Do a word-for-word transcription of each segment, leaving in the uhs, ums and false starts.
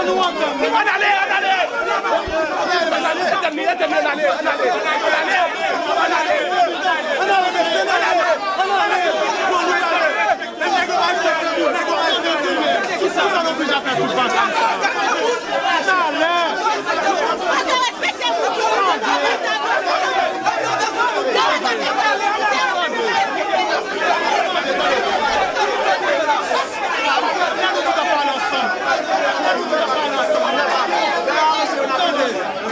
Ann ale, ann ale! Ann ale, ann ale, ann ale, ann ale, ann ale, mesye, ann ale, ann ale, ann ale. Nèg yo al fè timoun, nèg yo al fè timoun. Kisa, kisa nou deja fè pou bagay sa?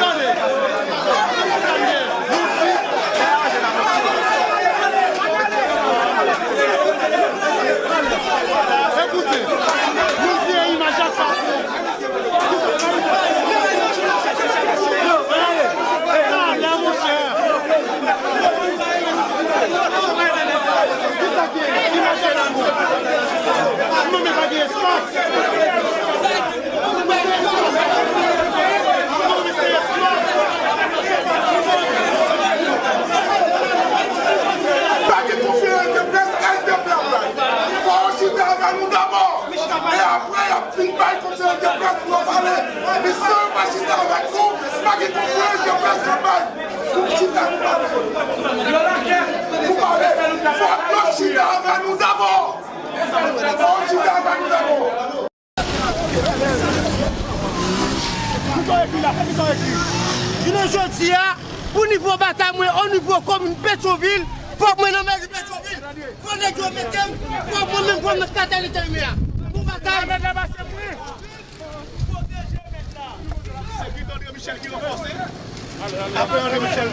Talè. Ekoute, nou di imaj ak pa. Talè, monchè. Kisa ki ye la? Ki mache la? Non, men pa gen espas. Pa gen konferans de près, S D P ap bay. Fò yo chita avè nou dabò. E apre, y ap vin bay konferans de près pou yo pale. Men si yo pa chita avèk nou, pa gen konferans de près k ap bay. Pou chita pou pale. Pou pale. Fòk yo chita avè nou dabò. Fòk yo chita avè nou dabò. Kisa w ekri la? Kisa w ekri? Jounen jodi a, pou nivo batay mwen, o nivo komin Petyonvil, fòk mwen nan meri Petyonvil. Fò nèg yo mete m, fò mwen menm, fò m nan katè leta imen a. Pou batay. Sekirite André Michel ki ranfòse. Apre André Michel,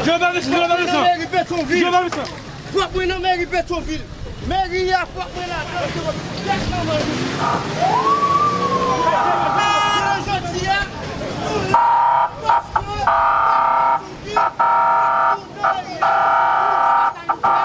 Jean Baptiste, Jean Baptiste. Fòk mwen nan meri Petyonvil. Meri a, fòk mwen ladan, se kèk manman li. Jounen jodi a, nou la paske Petyonvil, nou nan meri a, nou nan batay, nou fè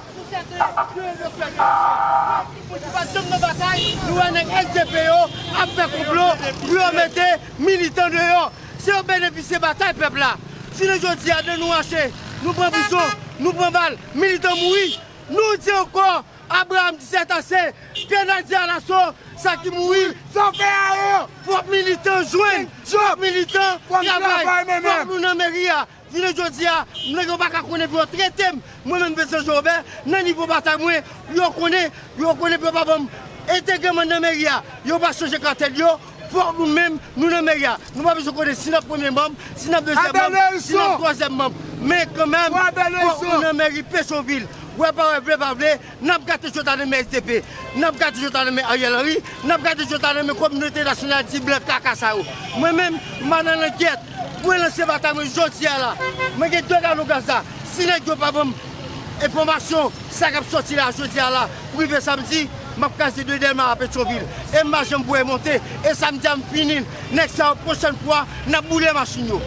sou sèten ke yo fè de misye. Pou ki pa t janm nan batay, nou wè nèg S D P yo ap fè konplo pou yo mete militan deyò. Se yo benefisye batay pèp la. Jounen jodi a, dan nou rache, nou pran prizon, nou pran bal, militan mouri. Nou di ankò, Abraham di sèt ase, Grenadye Alaso, sa ki mouri, sa fè ayen. Fòk militan jwenn, fòk militan travay, fòk nou nan meri a. Jounen jodi a, nèg yo pa ka konnen pou yo trete m. Mwen menm, Vincent Jean Robert, nan nivo batay mwen, pou yo konnen, pou yo konnen, pou yo pa ban m entegreman nan meri a. Yo pa chanje katèl yo, fòk nou menm, nou nan meri a. Nou pa bezwen konnen si n ap premye manm, si n ap dezyèm manm, si n ap twazyèm manm. Men kanmenm, fòk nou nan meri Petyonvil. Wè pa wè, vle pa vle, n ap gate jwèt la nan men S D P, n ap gate jwèt la nan men Ariel Henry, n ap gate jwèt la nan men kominote nasyonal ti blan kaka sa yo. Mwen menm, m pa nan langyèt. Mwen lanse batay mwen jodi a la. Mwen gen de galon gaz la. Si nèg yo pa ban m enfòmasyon, sa k ap sòti la jodi a la, pou rive samdi, m ap kraze de Dèlma a Petyonvil. E m pa janm voye monte. E samdi a m fini l. Nèg sa yo, pwochèn fwa, n ap boule machin yo.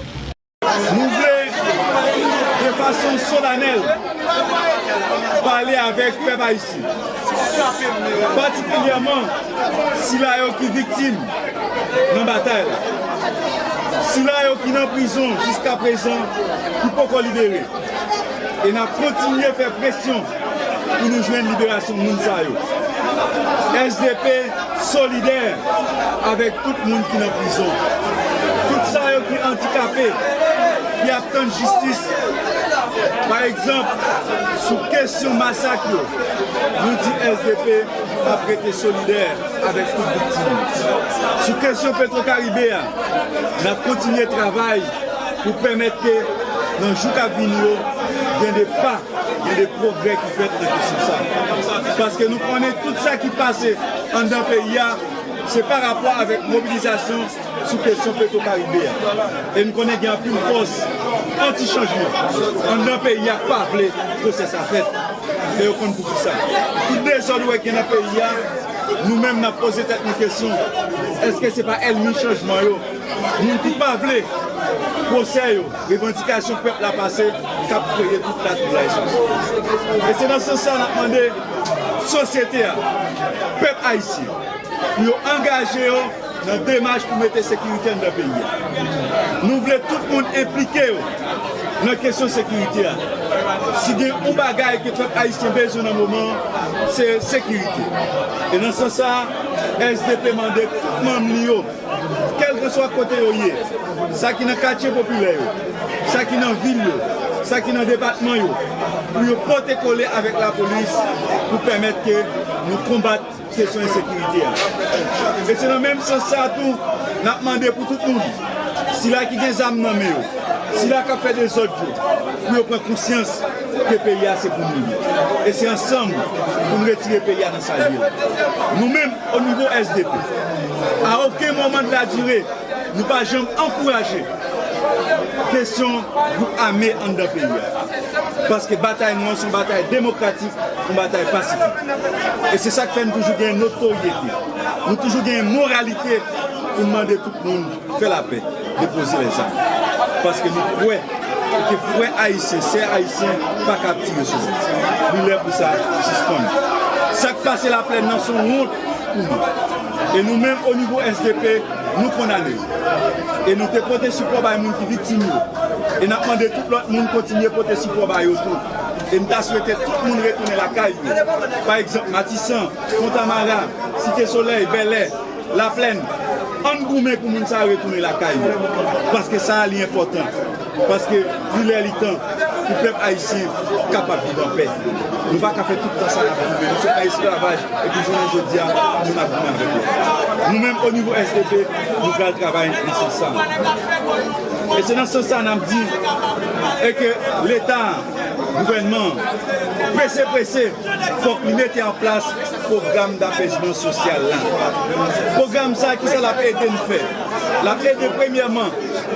Nou vle, de fason solanèl, pale avèk pèp ayisyen, patikilyèman sila yo ki viktim nan batay la, sila yo ki nan prizon jiskaprezan, ki poko libere. E n ap kontinye fè presyon pou nou jwenn liberasyon moun sa yo. S D P solidè avèk tout moun ki nan prizon. Tout sa yo ki andikape, ki ap tann jistis. Pa egzanp, sou kesyon masak yo, nou di S D P ap rete solidè avèk tout viktim yo. Sou kesyon Petro Caribe a, n ap kontinye travay pou pèmèt ke nan jou k ap vini yo, gen de pa, gen de pwogrè ki fèt nan kesyon sa. Paske nou konnen tout sa ki pase anndan peyi a, se pa rapò avèk mobilizasyon sou kesyon Petro Caribe a. E nou konnen gen anpil fòs anti-chanjman anndan peyi a k pa vle pwosè sa fèt. Men yo konn poukisa. Tout dezòd ou wè gen nan peyi a, nou menm n ap poze tèt nou kesyon, èske se pa ènmi chanjman yo, moun ki pa vle pwosè yo, revandikasyon pèp la pase, k ap kreye tout latwoublay sa? E se nan sans sa n ap mande sosyete a, pèp ayisyen, pou yo angaje yo nan demach pou mete sekirite anndan peyi a. Nou vle tout moun enplike yo nan kesyon sekirite a. Si gen yon bagay ke pèp ayisyen bezwen nan moman an, se sekirite. E nan sans sa, S D P mande tout manm li yo, kèlkeswa kote yo ye, sa ki nan katye popilè yo, sa ki nan vil yo, sa ki nan depatman yo, pou yo pote kole avèk lapolis pou pèmèt ke nou konbat kesyon ensekirite a. E se nan menm sans sa a tou, n ap mande pou tout moun, sila ki gen zam nan men yo, sila k ap fè dezòd yo, pou yo pran konsyans ke peyi a se pou nou li ye. E se ansanm pou n retire peyi a nan sa l ye la. Nou menm, o nivo S D P, a okenn moman de la dire, nou pa janm ankouraje kesyon gwoup ame anndan peyi a. Paske batay nou an se yon batay demokratik, yon batay pasifik. E se sa k fè nou toujou gen notoryete. Nou toujou gen moralite pou n mande tout moun fè lapè, depoze lèzam. Paske nou kwè ke frè ayisyen, sè ayisyen pa ka ap tire sou moun. Li lè pou sa sispann. Sa k pase Laplèn nan se yon wont pou nou. E nou menm, o nivo S D P, nou kondane l. E nou te pote sipò bay moun ki viktim yo. E n ap mande tout lòt moun kontinye pote sipò ba yo tou. E n ta swete tout moun retounen lakay yo. Pa egzanp, Matisan, Fontamara, Site Solèy, Bèlè, Laplèn, ann goumen pou moun sa yo retounen lakay yo. Paske sa a li enpòtan. Paske li lè li tan pou pèp ayisyen kapab viv anpè. Nou pa ka fè tout tan sa n ap goumen. Nou se pa esklavaj epi jounen jodi a, moun ap goumen avèk lòt. Nou menm, o nivo S D P, nou pral travay nan sans sa a. E se nan sans sa a n ap di, e ke Leta, gouvènman, prese, prese, fòk li mete an plas pwogram dapèzman sosyal la. Pwogram sa a, kisa l ap ede n fè? L ap ede, premyèman,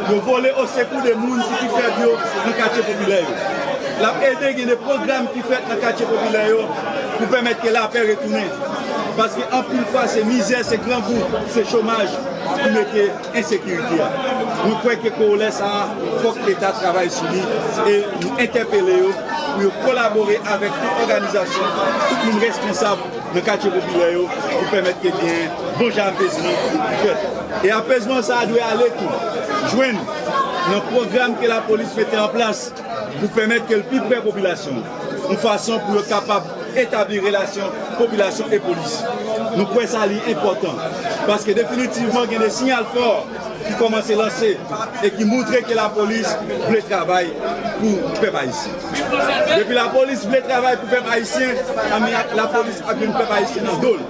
yo vole osekou de moun ki pi fèb yo nan katye popilè yo. L ap ede gen de pwogram ki fèt nan katye popilè yo pou pèmèt ke lapè retounen. Paske anpil fwa, se mizè, se grangou, se chomaj ki mete ensekirite a. Mwen kwè ke kowolè sa a, fòk Leta travay sou li e nou entèpele yo pou yo kolabore avèk tout òganizasyon, tout moun responsab nan katye popilè yo pou pèmèt ke gen bon jan apezman ki fèt. E apezman sa a dwe ale tou jwenn nan pwogram ke lapolis mete an plas pou pèmèt ke l pi pre popilasyon an, yon fason pou yo kapab etabli relasyon popilasyon e polis. Nou kwè sa li enpòtan, paske definitivman gen de siyal fò ki kòmanse lanse e ki montre ke lapolis vle travay pou pèp ayisyen. Depi lapolis vle travay pou pèp ayisyen, anben lapolis ap jwenn pèp ayisyen nan do l.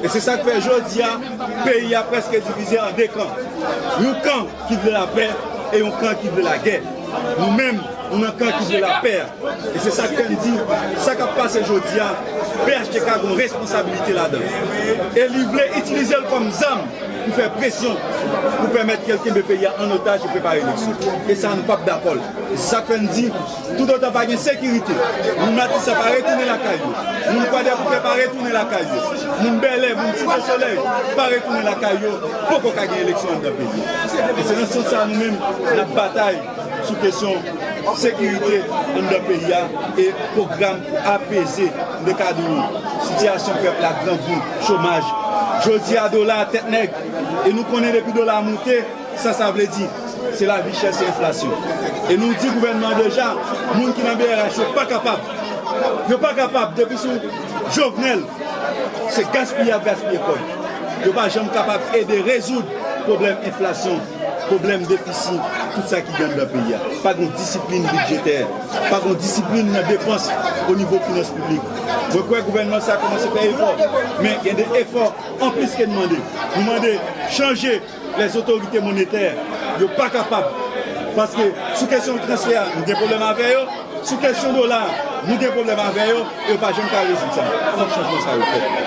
E se sa k fè jodi a, peyi a prèske divize an de kan. Yon kan ki vle lapè e yon kan ki vle lagè. Nou menm, nou nan kan ki vle lapè a. E se sa k fè n di, sa k ap pase jodi a, P H T K gen yon responsabilite ladan l. E li vle itilize l kòm zam pou fè presyon, pou pèmèt ke l kenbe peyi a an otaj e prepare eleksyon. E sa, nou p ap dakò l. E se sa k fè n di, toutotan pa gen sekirite, moun Matisan pa retounen lakay yo, moun Kwadèboukè pa retounen lakay yo, moun Bèlè, moun Site Solèy pa retounen lakay yo, poko ka gen eleksyon anndan peyi a. E se nan sans sa a nou menm, n ap batay sou kesyon sekirite anndan peyi a e pwogram pou apeze, m te ka di w, sitiyasyon pèp la, grangou, chomaj. Jodi a, dola a tèt nèg. E nou konnen depi dola a moute, sa sa vle di, se lavi chè, se enflasyon. E nou di gouvènman an deja, moun ki nan B R H yo pa kapab. Yo pa kapab, depi sou Jovenel, se gaspiye y ap gaspiye kòb. Yo pa janm kapab ede rezoud pwoblèm enflasyon, pwoblèm defisi, tout sa ki gen anndan peyi a. Pa gen disiplin bidjetè, pa gen disiplin nan depans o nivo finans piblik. Mwen kwè gouvènman sa kòmanse fè efò, men gen de efò anplis ke n mande. Nou mande chanje lèzotorite monetè, yo pa kapab. Paske sou kesyon transfè a, nou gen pwoblèm avè yo. Sou kesyon dola a, nou gen pwoblèm avè yo. E yo pa janm ka rezoud sa. Fòk chanjman sa yo fèt.